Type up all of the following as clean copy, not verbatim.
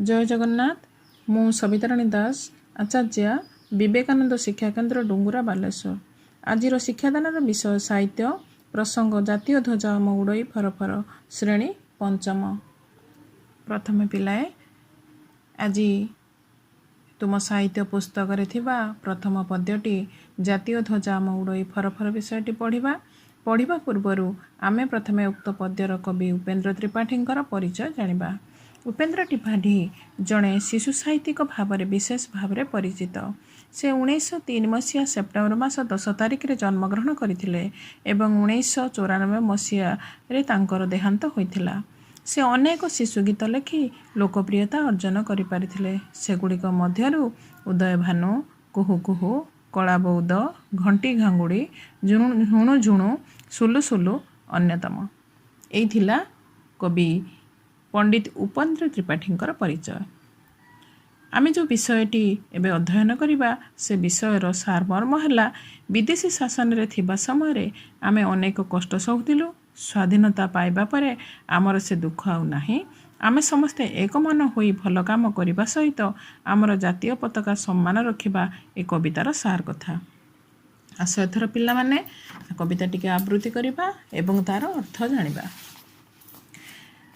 ଜୟ ଜଗନ୍ନାଥ। ମୁଁ ସବିତାରାଣୀ ଦାସ, ଆଚାର୍ଯ୍ୟା, ବିବେକାନନ୍ଦ ଶିକ୍ଷାକେନ୍ଦ୍ର, ଡୁଙ୍ଗୁରା, ବାଲେଶ୍ୱର। ଆଜିର ଶିକ୍ଷାଦାନର ବିଷୟ ସାହିତ୍ୟ, ପ୍ରସଙ୍ଗ ଜାତୀୟ ଧ୍ୱଜା ଆମ ଉଡ଼ଇ ଫରଫର, ଶ୍ରେଣୀ ପଞ୍ଚମ। ପ୍ରଥମେ ପିଲାଏ, ଆଜି ତୁମ ସାହିତ୍ୟ ପୁସ୍ତକରେ ଥିବା ପ୍ରଥମ ପଦ୍ୟଟି ଜାତୀୟ ଧ୍ୱଜା ଆମ ଉଡ଼ଇ ଫରଫର ବିଷୟଟି ପଢ଼ିବା। ପଢ଼ିବା ପୂର୍ବରୁ ଆମେ ପ୍ରଥମେ ଉକ୍ତ ପଦ୍ୟର କବି ଉପେନ୍ଦ୍ର ତ୍ରିପାଠୀଙ୍କର ପରିଚୟ ଜାଣିବା। ଉପେନ୍ଦ୍ର ତ୍ରିପାଠୀ ଜଣେ ଶିଶୁ ସାହିତ୍ୟିକ ଭାବରେ ବିଶେଷ ଭାବରେ ପରିଚିତ। ସେ 1903 ମସିହା ସେପ୍ଟେମ୍ବର ମାସ 10 ତାରିଖରେ ଜନ୍ମଗ୍ରହଣ କରିଥିଲେ ଏବଂ 1994 ମସିହାରେ ତାଙ୍କର ଦେହାନ୍ତ ହୋଇଥିଲା। ସେ ଅନେକ ଶିଶୁ ଗୀତ ଲେଖି ଲୋକପ୍ରିୟତା ଅର୍ଜନ କରିପାରିଥିଲେ। ସେଗୁଡ଼ିକ ମଧ୍ୟରୁ ଉଦୟଭାନୁ, କୁହୁ କୁହୁ, କଳା ବଉଦ, ଘଣ୍ଟି ଘାଙ୍ଗୁଡ଼ି, ଝୁଣୁ ଝୁଣୁ, ସୁଲୁ ସୁଲୁ ଅନ୍ୟତମ। ଏଇ ଥିଲା କବି ପଣ୍ଡିତ ଉପେନ୍ଦ୍ର ତ୍ରିପାଠୀଙ୍କର ପରିଚୟ। ଆମେ ଯେଉଁ ବିଷୟଟି ଏବେ ଅଧ୍ୟୟନ କରିବା, ସେ ବିଷୟର ସାରମର୍ମ ହେଲା, ବିଦେଶୀ ଶାସନରେ ଥିବା ସମୟରେ ଆମେ ଅନେକ କଷ୍ଟ ସହୁଥିଲୁ। ସ୍ୱାଧୀନତା ପାଇବା ପରେ ଆମର ସେ ଦୁଃଖ ଆଉ ନାହିଁ। ଆମେ ସମସ୍ତେ ଏକମନ ହୋଇ ଭଲ କାମ କରିବା ସହିତ ଆମର ଜାତୀୟ ପତାକା ସମ୍ମାନ ରଖିବା ଏ କବିତାର ସାର କଥା। ଆସ, ଏଥର ପିଲାମାନେ କବିତା ଟିକେ ଆବୃତ୍ତି କରିବା ଏବଂ ତାର ଅର୍ଥ ଜାଣିବା।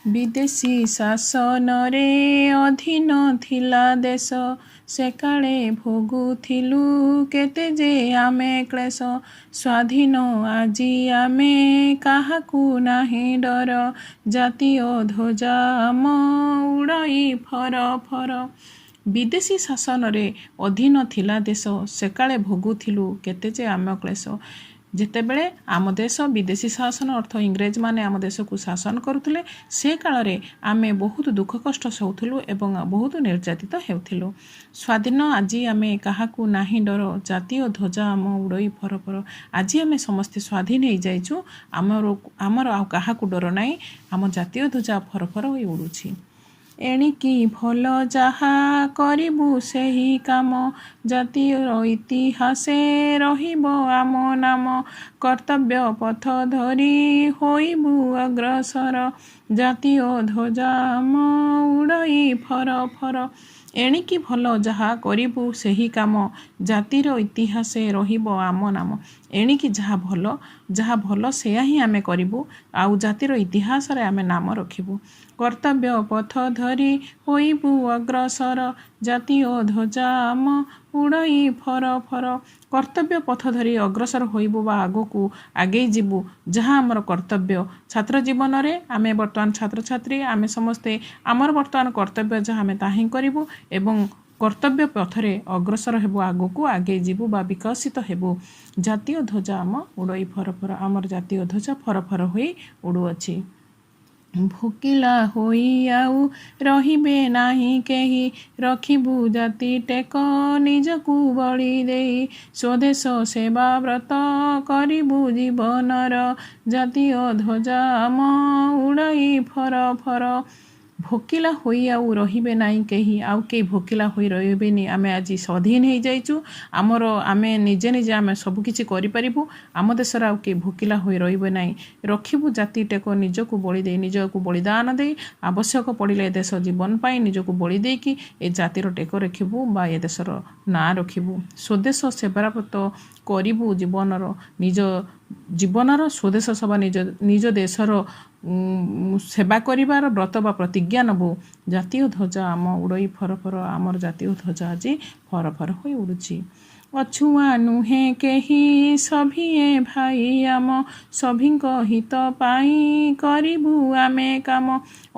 ବିଦେଶୀ ଶାସନରେ ଅଧୀନ ଥିଲା ଦେଶ, ସେକାଳେ ଭୋଗୁଥିଲୁ କେତେ ଯେ ଆମେ କ୍ଳେଶ। ସ୍ୱାଧୀନ ଆଜି ଆମେ, କାହାକୁ ନାହିଁ ଡର, ଜାତୀୟ ଧ୍ୱଜା ଆମ ଉଡ଼ଇ ଫର ଫର। ବିଦେଶୀ ଶାସନରେ ଅଧୀନ ଥିଲା ଦେଶ, ସେକାଳେ ଭୋଗୁଥିଲୁ କେତେ ଯେ ଆମେ କ୍ଳେଶ। ଯେତେବେଳେ ଆମ ଦେଶ ବିଦେଶୀ ଶାସନ, ଅର୍ଥ ଇଂରେଜମାନେ ଆମ ଦେଶକୁ ଶାସନ କରୁଥିଲେ, ସେ କାଳରେ ଆମେ ବହୁତ ଦୁଃଖ କଷ୍ଟ ସହୁଥିଲୁ ଏବଂ ବହୁତ ନିର୍ଯାତିତ ହେଉଥିଲୁ। ସ୍ୱାଧୀନ ଆଜି ଆମେ, କାହାକୁ ନାହିଁ ଡର, ଜାତୀୟ ଧ୍ୱଜା ଆମ ଉଡ଼ଇ ଫର ଫର। ଆଜି ଆମେ ସମସ୍ତେ ସ୍ୱାଧୀନ ହେଇଯାଇଛୁ, ଆମର ଆଉ କାହାକୁ ଡର ନାହିଁ, ଆମ ଜାତୀୟ ଧ୍ୱଜା ଫର ଫର ହୋଇ ଉଡ଼ୁଛି। ଏଣିକି ଭଲ ଯାହା କରିବୁ ସେହି କାମ, ଜାତୀୟ ଇତିହାସେ ରହିବ ଆମ ନାମ। କର୍ତ୍ତବ୍ୟ ପଥ ଧରି ହୋଇବୁ ଅଗ୍ରସର, ଜାତୀୟ ଧ୍ୱଜା ଆମ ଉଡ଼ଇ ଫର ଫର। ଏଣିକି ଭଲ ଯାହା କରିବୁ ସେହି କାମ, ଜାତିର ଇତିହାସେ ରହିବ ଆମ ନାମ। ଏଣିକି ଯାହା ଭଲ, ଯାହା ଭଲ ସେୟା ହିଁ ଆମେ କରିବୁ ଆଉ ଜାତିର ଇତିହାସରେ ଆମେ ନାମ ରଖିବୁ। କର୍ତ୍ତବ୍ୟ ପଥ ଧରି ହୋଇବୁ ଅଗ୍ରସର, ଜାତୀୟ ଧ୍ୱଜା ଆମ ଉଡ଼ଇ ଫର ଫର। କର୍ତ୍ତବ୍ୟ ପଥ ଧରି ଅଗ୍ରସର ହୋଇବୁ ବା ଆଗକୁ ଆଗେଇ ଯିବୁ, ଯାହା ଆମର କର୍ତ୍ତବ୍ୟ। ଛାତ୍ର ଜୀବନରେ ଆମେ ବର୍ତ୍ତମାନ ଛାତ୍ରଛାତ୍ରୀ, ଆମେ ସମସ୍ତେ ଆମର ବର୍ତ୍ତମାନ କର୍ତ୍ତବ୍ୟ ଯାହା ଆମେ ତାହା ହିଁ କରିବୁ ଏବଂ କର୍ତ୍ତବ୍ୟ ପଥରେ ଅଗ୍ରସର ହେବୁ, ଆଗକୁ ଆଗେଇ ଯିବୁ ବା ବିକଶିତ ହେବୁ। ଜାତୀୟ ଧ୍ୱଜା ଆମ ଉଡ଼ଇ ଫର ଫର, ଆମର ଜାତୀୟ ଧ୍ୱଜା ଫର ଫର ହୋଇ ଉଡ଼ୁଅଛି। ଭୋକିଲା ହୋଇ ଆଉ ରହିବେ ନାହିଁ କେହି, ରଖିବୁ ଜାତି ଟେକ ନିଜକୁ ବଳି ଦେଇ। ସ୍ୱଦେଶ ସେବା ବ୍ରତ କରିବୁ ଜୀବନର, ଜାତୀୟ ଧ୍ୱଜା ଆମ ଉଡ଼ଇ ଫର ଫର। ଭୋକିଲା ହୋଇ ଆଉ ରହିବେ ନାହିଁ କେହି, ଆଉ କେହି ଭୋକିଲା ହୋଇ ରହିବେନି। ଆମେ ଆଜି ସ୍ୱାଧୀନ ହେଇଯାଇଛୁ, ଆମର ଆମେ ନିଜେ ନିଜେ ଆମେ ସବୁକିଛି କରିପାରିବୁ। ଆମ ଦେଶରେ ଆଉ କେହି ଭୋକିଲା ହୋଇ ରହିବେ ନାହିଁ। ରଖିବୁ ଜାତି ଟେକ ନିଜକୁ ବଳି ଦେଇ, ନିଜକୁ ବଳିଦାନ ଦେଇ, ଆବଶ୍ୟକ ପଡ଼ିଲେ ଏ ଦେଶ ଜୀବନ ପାଇଁ ନିଜକୁ ବଳି ଦେଇକି ଏ ଜାତିର ଟେକ ରଖିବୁ ବା ଏ ଦେଶର ନାଁ ରଖିବୁ। ସ୍ୱଦେଶ ସେବାର ବ୍ରତ କରିବୁ ଜୀବନର, ନିଜ ଜୀବନର ସ୍ୱଦେଶ ସେବା, ନିଜ ନିଜ ଦେଶର ସେବା କରିବାର ବ୍ରତ ବା ପ୍ରତିଜ୍ଞା ନେବୁ। ଜାତୀୟ ଧ୍ୱଜା ଆମ ଉଡ଼ଇ ଫର ଫର, ଆମର ଜାତୀୟ ଧ୍ୱଜା ଆଜି ଫର ଫର ହୋଇ ଉଡ଼ୁଛି। ଅଛୁଆଁ ନୁହେଁ କେହି, ସଭିଏଁ ଭାଇ ଆମ, ସଭିଙ୍କ ହିତ ପାଇଁ କରିବୁ ଆମେ କାମ।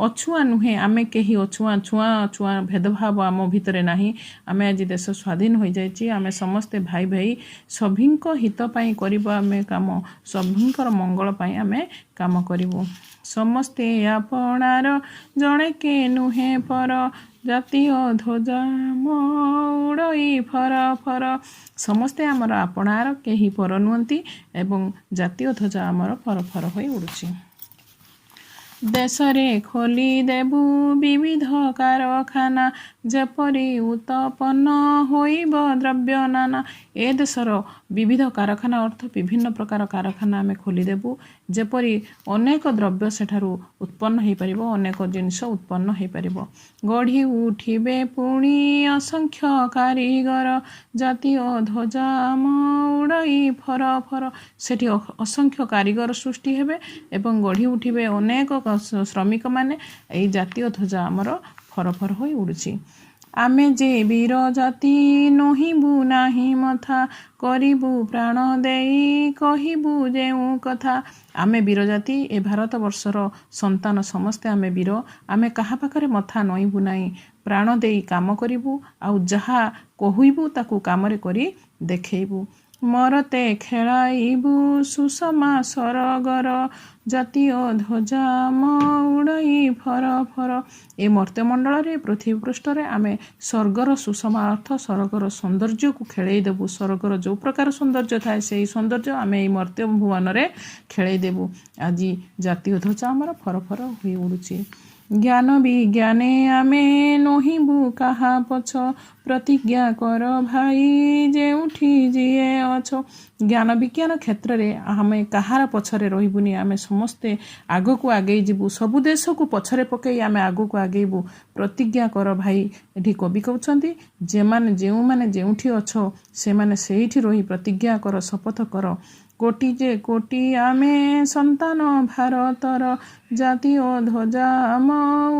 ଅଛୁଆଁ ନୁହେଁ ଆମେ କେହି, ଅଛୁଆଁ ଛୁଆଁ ଛୁଆଁ ଭେଦଭାବ ଆମ ଭିତରେ ନାହିଁ। ଆମେ ଆଜି ଦେଶ ସ୍ୱାଧୀନ ହୋଇଯାଇଛି, ଆମେ ସମସ୍ତେ ଭାଇ ଭାଇ। ସଭିଙ୍କ ହିତ ପାଇଁ କରିବୁ ଆମେ କାମ, ସଭିଙ୍କର ମଙ୍ଗଳ ପାଇଁ ଆମେ କାମ କରିବୁ। ସମସ୍ତେ ଆପଣାର, ଜଣେ କେ ନୁହେଁ ପର, ଜାତୀୟ ଧ୍ୱଜା ଆମ ଉଡ଼ଇ ଫର ଫର। ସମସ୍ତେ ଆମର ଆପଣାର, କେହି ପର ନୁହନ୍ତି ଏବଂ ଜାତୀୟ ଧ୍ୱଜା ଆମର ଫର ଫର ହୋଇ ଉଡ଼ୁଛି। ଦେଶରେ ଖୋଲିଦେବୁ ବିବିଧ କାରଖାନା, ଯେପରି ଉତ୍ପନ୍ନ ହୋଇବ ଦ୍ରବ୍ୟ ନାନା। ଏ ଦେଶର ବିବିଧ କାରଖାନା ଅର୍ଥ ବିଭିନ୍ନ ପ୍ରକାର କାରଖାନା ଆମେ ଖୋଲିଦେବୁ, ଯେପରି ଅନେକ ଦ୍ରବ୍ୟ ସେଠାରୁ ଉତ୍ପନ୍ନ ହୋଇପାରିବ, ଅନେକ ଜିନିଷ ଉତ୍ପନ୍ନ ହୋଇପାରିବ। ଗଢ଼ି ଉଠିବେ ପୁଣି ଅସଂଖ୍ୟ କାରିଗର, ଜାତୀୟ ଧ୍ୱଜା ଆମ ଉଡ଼ଇ ଫର ଫର। ସେଠି ଅସଂଖ୍ୟ କାରିଗର ସୃଷ୍ଟି ହେବେ ଏବଂ ଗଢ଼ି ଉଠିବେ ଅନେକ ଶ୍ରମିକମାନେ। ଏଇ ଜାତୀୟ ଧ୍ୱଜା ଆମର ଫର ଫର ହୋଇ ଉଡ଼ୁଛି। ଆମେ ଯେ ବୀର ଜାତି ନୋହିବୁ ନାହିଁ ମଥା, କରିବୁ ପ୍ରାଣ ଦେଇ କହିବୁ ଯେଉଁ କଥା। ଆମେ ବୀର ଜାତି, ଏ ଭାରତ ବର୍ଷର ସନ୍ତାନ ସମସ୍ତେ ଆମେ ବୀର। ଆମେ କାହା ପାଖରେ ମଥା ନଇଁବୁ ନାହିଁ, ପ୍ରାଣ ଦେଇ କାମ କରିବୁ ଆଉ ଯାହା କହିବୁ ତାକୁ କାମରେ କରି ଦେଖେଇବୁ। ମରତେ ଖେଳାଇବୁ ସୁଷମା ସରଗର, ଜାତୀୟ ଧ୍ୱଜା ଆମ ଉଡ଼ଇ ଫର ଫର। ଏ ମର୍ତ୍ତ୍ୟମଣ୍ଡଳରେ, ପୃଥିବୀ ପୃଷ୍ଠରେ ଆମେ ସ୍ୱର୍ଗର ସୁଷମା ଅର୍ଥ ସ୍ୱର୍ଗର ସୌନ୍ଦର୍ଯ୍ୟକୁ ଖେଳେଇ ଦେବୁ। ସ୍ୱର୍ଗର ଯେଉଁ ପ୍ରକାର ସୌନ୍ଦର୍ଯ୍ୟ ଥାଏ, ସେଇ ସୌନ୍ଦର୍ଯ୍ୟ ଆମେ ଏଇ ମର୍ତ୍ତ୍ୟ ଭୁବନରେ ଖେଳେଇ ଦେବୁ। ଆଜି ଜାତୀୟ ଧ୍ୱଜା ଆମର ଫର ଫର ହୋଇ ଉଡ଼ୁଛି। ଜ୍ଞାନ ବିଜ୍ଞାନେ ଆମେ ନୋହିବୁ କାହା ପଛ, ପ୍ରତିଜ୍ଞା କର ଭାଇ ଯେଉଁଠି ଯିଏ ଅଛ। ଜ୍ଞାନ ବିଜ୍ଞାନ କ୍ଷେତ୍ରରେ ଆମେ କାହାର ପଛରେ ରହିବୁନି, ଆମେ ସମସ୍ତେ ଆଗକୁ ଆଗେଇ ଯିବୁ। ସବୁ ଦେଶକୁ ପଛରେ ପକାଇ ଆମେ ଆଗକୁ ଆଗେଇବୁ। ପ୍ରତିଜ୍ଞା କର ଭାଇ, ଏଠି କବି କହୁଛନ୍ତି, ଯେମାନେ ଯେଉଁମାନେ ଯେଉଁଠି ଅଛ ସେମାନେ ସେଇଠି ରହି ପ୍ରତିଜ୍ଞା କର, ଶପଥ କର। କୋଟି ଯେ କୋଟି ଆମେ ସନ୍ତାନ ଭାରତର, ଜାତୀୟ ଧ୍ୱଜା ଆମ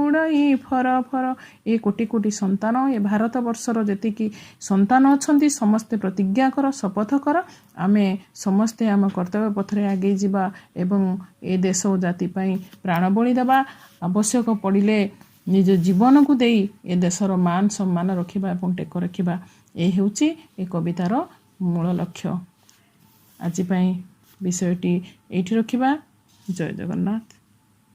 ଉଡ଼ଇ ଫର ଫର। ଏ କୋଟି କୋଟି ସନ୍ତାନ, ଏ ଭାରତ ବର୍ଷର ଯେତିକି ସନ୍ତାନ ଅଛନ୍ତି, ସମସ୍ତେ ପ୍ରତିଜ୍ଞା କର, ଶପଥ କର, ଆମେ ସମସ୍ତେ ଆମ କର୍ତ୍ତବ୍ୟ ପଥରେ ଆଗେଇ ଯିବା ଏବଂ ଏ ଦେଶ ଓ ଜାତି ପାଇଁ ପ୍ରାଣବଳି ଦେବା। ଆବଶ୍ୟକ ପଡ଼ିଲେ ନିଜ ଜୀବନକୁ ଦେଇ ଏ ଦେଶର ମାନ ସମ୍ମାନ ରଖିବା ଏବଂ ଟେକ ରଖିବା। ଏ ହେଉଛି ଏ କବିତାର ମୂଳ ଲକ୍ଷ୍ୟ। ଆଜି ପାଇଁ ବିଷୟଟି ଏଇଠି ରଖିବା। ଜୟ ଜଗନ୍ନାଥ।